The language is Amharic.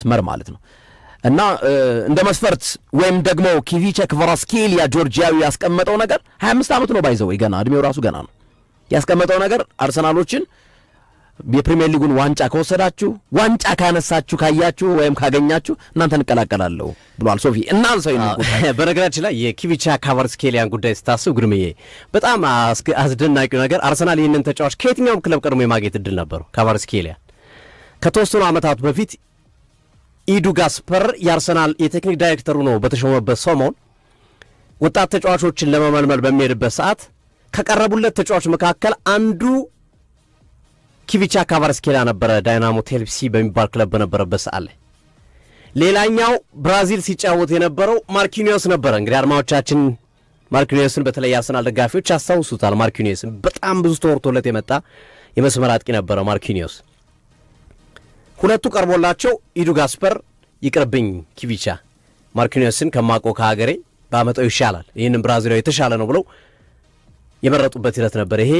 መስመር ማለት ነው። እና እንደ መስፈርት ወይም ደግሞ ኪቪቻ ክቫራስኬሊያ ጆርጂያዊ ያስቀመጠው ነገር፣ 25 ዓመቱ ነው by the way፣ ገና እድሜው ራሱ ገና ነው። ያስቀመጠው ነገር አርሰናሎችን የፕሪሚየር ሊጉን ዋንጫ ከወሰዳችሁ፣ ዋንጫ ካነሳችሁ፣ ካያችሁ ወይም ካገኛችሁ እናንተን እቀላቀላለሁ ብሏል። ሶፊ፣ እናንሳው ይህንን ጉዳይ። በነገራችን ላይ የኪቪቻ ካቫርስኬሊያን ጉዳይ ስታስብ ግርምዬ፣ በጣም አስደናቂው ነገር አርሰናል ይህንን ተጫዋች ከየትኛውም ክለብ ቀድሞ የማግኘት እድል ነበረው። ካቫርስኬሊያ ከተወሰኑ ዓመታት በፊት ኢዱ ጋስፐር የአርሰናል የቴክኒክ ዳይሬክተሩ ነው በተሾመበት ሰሞን ወጣት ተጫዋቾችን ለመመልመል በሚሄድበት ሰዓት ከቀረቡለት ተጫዋች መካከል አንዱ ኪቪቻ ካቫርስኬሊያ ነበረ፣ ዳይናሞ ቴልፕሲ በሚባል ክለብ በነበረበት ሰዓት ላይ። ሌላኛው ብራዚል ሲጫወት የነበረው ማርኪኒዮስ ነበረ። እንግዲህ አድማጮቻችን ማርኪኒዮስን በተለይ የአርሰናል ደጋፊዎች ያስታውሱታል። ማርኪኒዮስን በጣም ብዙ ተወርቶለት የመጣ የመስመር አጥቂ ነበረ ማርኪኒዮስ። ሁለቱ ቀርቦላቸው ኢዱ ጋስፐር ይቅርብኝ ኪቪቻ፣ ማርኪኒዮስን ከማውቀው ከሀገሬ ባመጣው ይሻላል፣ ይህንን ብራዚላዊ የተሻለ ነው ብለው የመረጡበት ሂደት ነበር። ይሄ